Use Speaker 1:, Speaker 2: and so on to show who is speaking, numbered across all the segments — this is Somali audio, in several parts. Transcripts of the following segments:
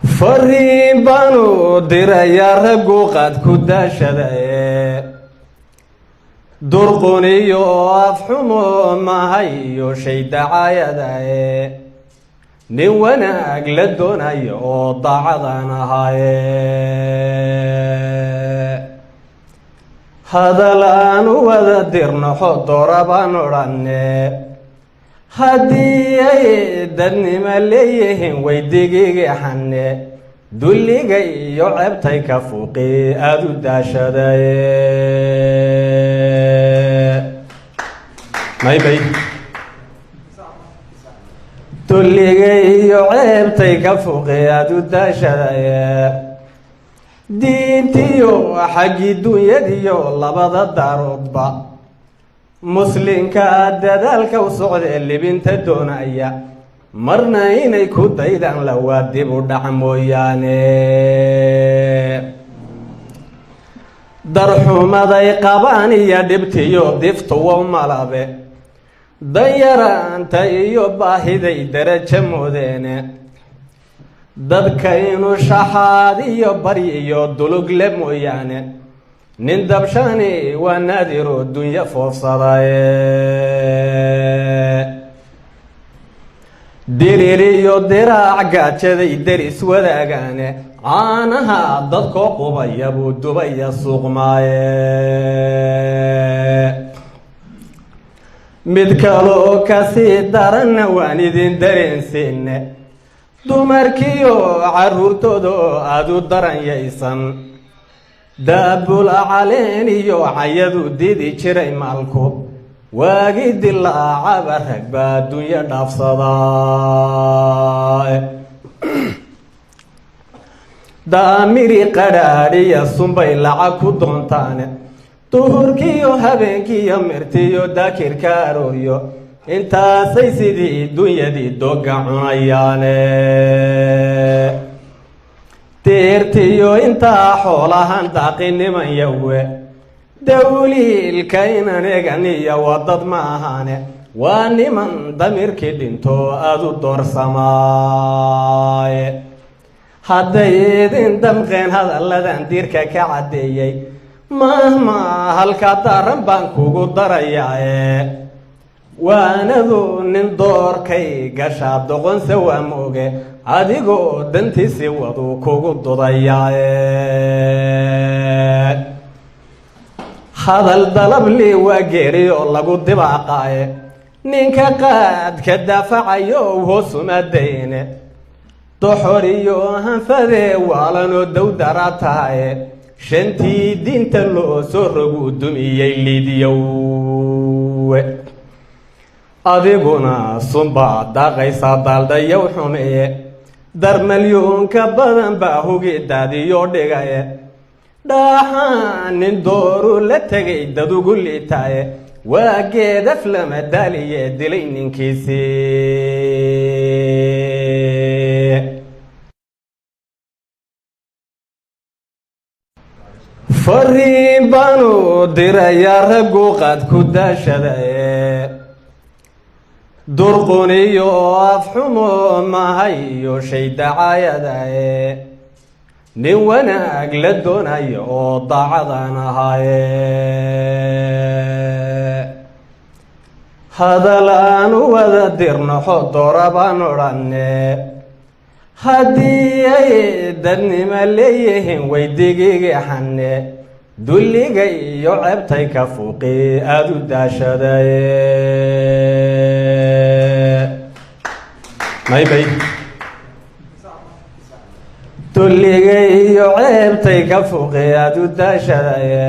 Speaker 1: Fariin baanu dirayaa raggu qaad ku daashadae, durqun iyo afxumo mahayo shay dacaayadae, nin wanaag la doonayo oo daacadan ahaaye. Hadal aanu wada dirnaxo doora baan odhanne, haddii ay dadnimo leeyihiin weydigigaxane, dulliga iyo ceebtay ka fuuqi aada u daashadaye. Maymay, dulliga iyo ceebtay ka fuuqi aada u daashadaye. Diintiyo xaggii dunyadiyo labada daaroodba, muslinka dadaalka u socdee libinta doonaya, marna inay ku daydaan lawaa dib u dhac mooyaane. Darxumaday qabaan iyo dhibtiyo diftuwo malabe, danyaraanta iyo baahiday darajo moodeene, dadka inuu shaxaad iyo baryi iyo dulugle mooyaane, nin dabshani waa naadiro dunyo foofsadaye. Diriir iyo diraac gaajaday deris wadaagaane, caanaha dadkoo qubaya buu dubaya suuqmaaye. Mid kaloo kasii daranna waan idin dareensiine, dumarkiyo caruurtooda oo aada u daranyaysan, daabula caleen iyo cayadu didi jiray maalku, waagi dilaacaba rag baa adduunyo dhaafsadaa. Daamiri qadhaadhiya sunbay lacag ku doontaane, duhurkiyo habeenkiiyo mirtiyo daakirka arooryo, intaasay sidii dunyadii doga cunayaane. Deertiyo intaa xoolahan daaqi niman yawe, dawliilka inan eganiya wadad ma ahaane, waa niman damirkii dhinto aada u doorsamaaye. Hadday idin damqeen hadalladan diirka ka caddeeyey, mahma halkaa daaran baan kugu darayaae, waanadu nin doorkay gashaa doqonse waa mooge, adigoo dantiisii waduu kugu dudayaae. Hadal dalabli waa geeriyo lagu dibaaqaaye, ninka qaadka daafacayo hoosuma dayne, doxor iyo hanfadee waalanoo dowdara tahaye, shantii diinta loo soo rogu dumiyey liidyowe. Adiguna sunbaad daaqaysaa daaldhayow xumeeye, darmalyuunka badan baa hugi daadiyo dhigaye, dhaaxaan nin dooru la tegay dadugu liitaaye, waa geedaf lama daaliye dilay ninkiisii. Fariin baanu dirayaa raggu qaad ku daashadae, durqun iyo afxumo mahayo shay dacaayadae, nin wanaag la doonayo oo daacadan ahaaye. Hadal aanu wada dirnaxo doora baan odhanne, haddii ay dadnimo leeyihiin weydigigaxane, dulliga iyo ceebtay ka fuuqi aada u daashadaye. Maymay, dulliga iyo ceebtay ka fuuqi aada u daashadaye.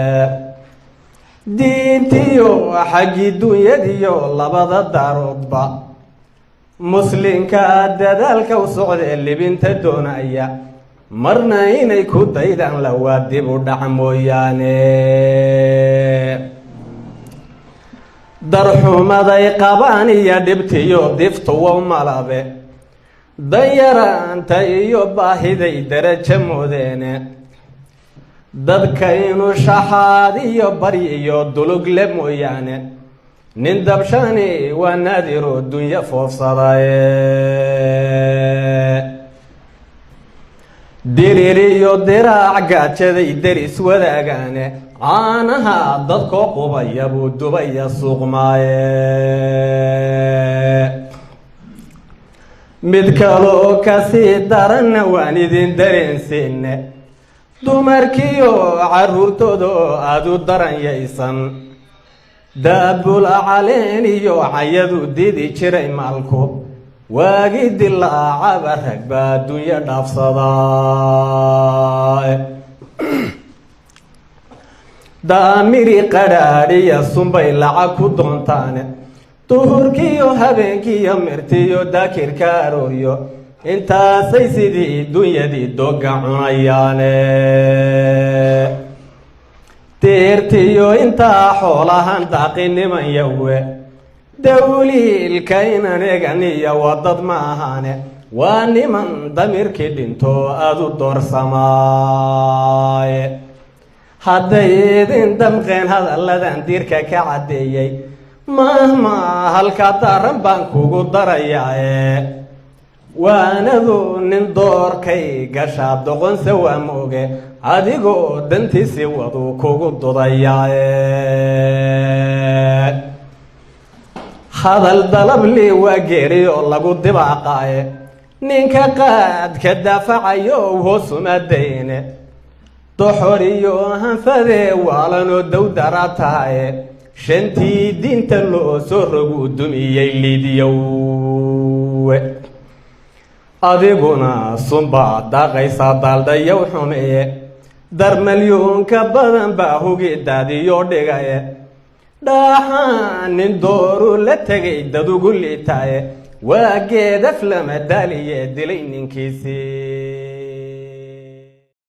Speaker 1: Diintiyo xaggii dunyadiyo labada daaroodba, muslinka dadaalka u socdee libinta doonaya, marna inay ku daydaan lawaa dib u dhac mooyaane. Darxumaday qabaan iyo dhibtiyo diftuwo malabe, danyaraanta iyo baahiday darajo moodeene, dadka inuu shaxaad iyo baryi iyo dulugle mooyaane, nin dabshani waa naadiro dunyo foofsadaye. Diriir iyo diraac gaajaday deris wadaagaane, caanaha dadkoo qubaya buu dubaya suuqmaaye. Mid kaloo kasii daranna waan idin dareensiine: dumarkiyo caruurtooda oo aada u daranyaysan, daabula caleen iyo cayadu didi jiray maalku, waagi dilaacaba rag baa adduunyo dhaafsadaa. Daamiri qadhaadhiya sunbay lacag ku doontaane, duhurkiyo habeenkiiyo mirtiyo daakirka arooryo, intaasay sidii dunyadii doga cunayaane. Deertiyo intaa xoolahan daaqiniman yawe, dawliilka inan eganiya waa dad ma ahaane, waa niman damirkii dhinto aada u doorsamaaye. Hadday idin damqeen hadalladan diirka ka caddeeyey, mahma halkaa daran baan kugu darayaae. Waanadu nin doorkay gashaa, doqonse waa mooge, adigoo dantiisii waduu kugu dudayaae. Hadal dalabli waa geeriyo lagu dibaaqaaye, ninka qaadka daafacayo hoosuma dayne, doxor iyo hanfadee waalanoo dowdara tahaye, shantii diinta loo soo roguu dumiyey liidyowe. Adiguna sunbaad daaqaysaa daaldhayow xumeeye, darmalyuunka badan baa hugi daadiyo dhigaye, dhaaxaan nin dooru la tegay dadugu liitaaye, waa geedaf lama daaliye dilay ninkiisii.